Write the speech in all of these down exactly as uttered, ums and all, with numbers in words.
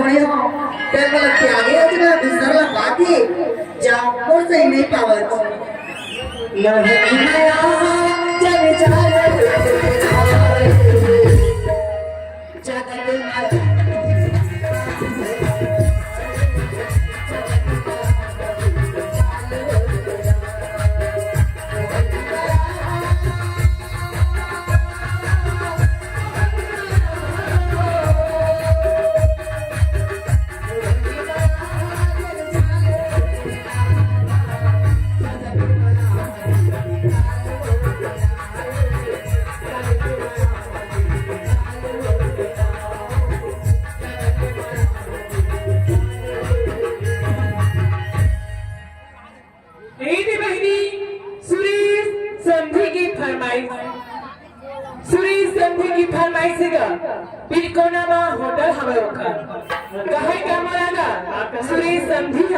बढ़िया। तेरे को लगते आगे है कि मैं दूसरा लगा के जा, और सही नहीं पावत। मोहनी माया, चल, चल। ए दे बहिनी, सुरेश संधि के फरमाइश, सुरेश संधि के फरमाइश हे गा, पिरकोना म होटल हवय ओखर। कहय का मोला गा, सुरेश संधि ह,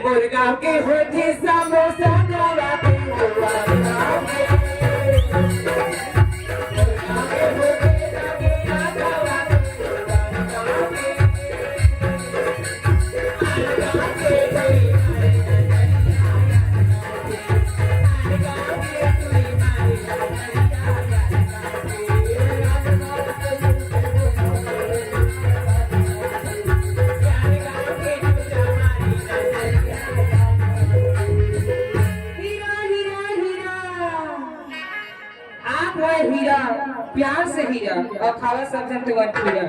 मोर गाँव के होथे समोसा, गाँव के हीरा, हीरा, हीरा। आप है हीरा, प्यार से हीरा, और खावा सब जन तुमन खीरा।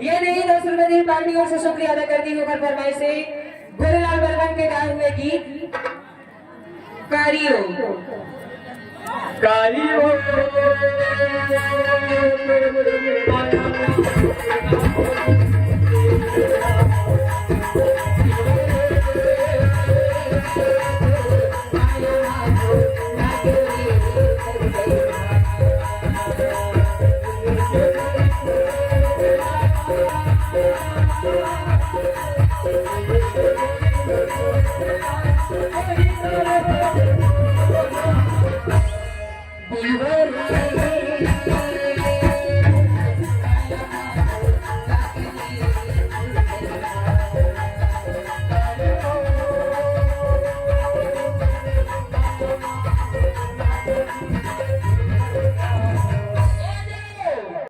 ये नहीं, दोस्तों, मेरी पार्टी ओर से शुक्रिया अदा करती हूँ, ओकर फरमाइश से गोरेलाल बर्मन के गाए हुए गीत कारियो। कारियो।